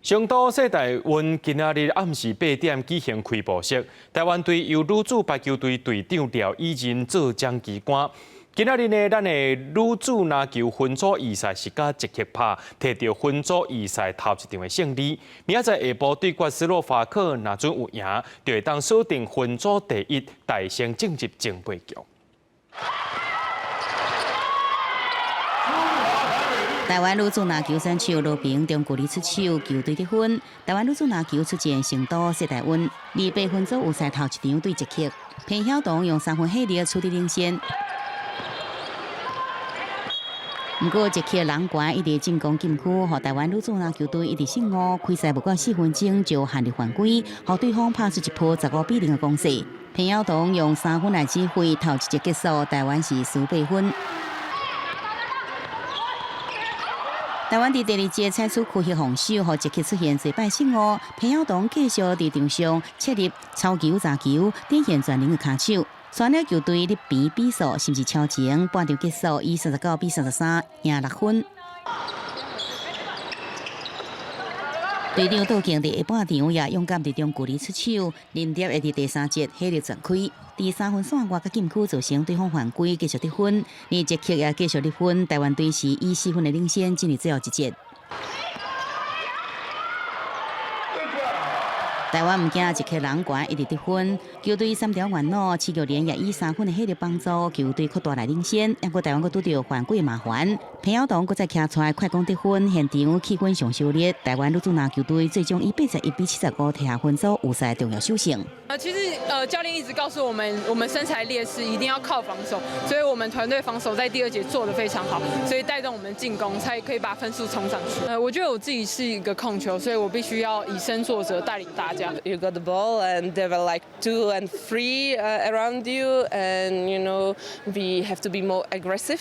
成都世大運今仔日暗時8點舉行開幕式，台灣隊由女子排球隊隊長廖以任做掌旗官。今仔日呢，咱的女子籃球分組預賽是佮捷克拍，提著分組預賽頭一場的勝利。明仔載下晡對決斯洛伐克，若準有贏，就會當鎖定分組第一，大勝進入前八強。台灣女子籃球選手羅平中距離出手，球隊得分。台灣女子籃球出戰成都世大運，2-8分組預賽頭一場對捷克，彭曉彤用3分火力取得領先。毋過捷克人懸一直進攻禁區，予台灣女子籃球隊一直失誤，開賽無夠4分鐘就陷入犯規，予對方拍出一波15比0的攻勢。彭曉彤用三分來指揮，頭一節結束，台灣是輸8分。台灣佇第二節採取區域防守，予捷克出現濟擺失誤。彭曉彤繼續佇場上切入抄球砸球，展現全能的跤手。率領球隊力平比數，甚至超前，半場結束以39比33贏6分。隊長杜敬佇下半場也勇敢佇中距離出手，林蝶會佇第三節火力全開，佇3分線外佮禁區造成對方犯規，繼續得分。連捷克也繼續得分，台灣隊是以4分的領先進入最後一節。台灣毋驚捷克人懸一直得分，球隊三條元老徐玉蓮也以三分的火力幫助球隊擴大來領先。不過台灣閣拄著犯規麻煩，彭曉彤閣再徛出來快攻得分，現場氣氛上燒熱。台灣女子籃球隊最終以81比75提下分組預賽重要首勝。其實教練一直告訴我們，我們身材劣勢一定要靠防守，所以我們團隊防守在第二節做得非常好，所以帶動我們進攻，才可以把分數衝上去。我覺得我自己是一個控球，所以我必須要以身作則帶領大家。 You got the ball and there were like two and three around you, and we have to be more aggressive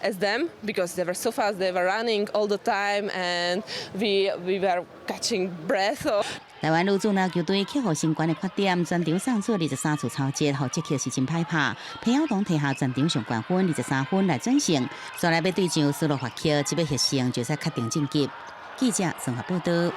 as them because they were so fast, they were running all the time, and we were catching breath. 台灣女子籃球隊克服身懸的缺點，全場送出23次抄截，予捷克是真歹拍。彭曉彤提下全場上懸分23分來轉勝，煞來欲對上斯洛伐克，這欲獲勝就使確定晉級。記者綜合報道。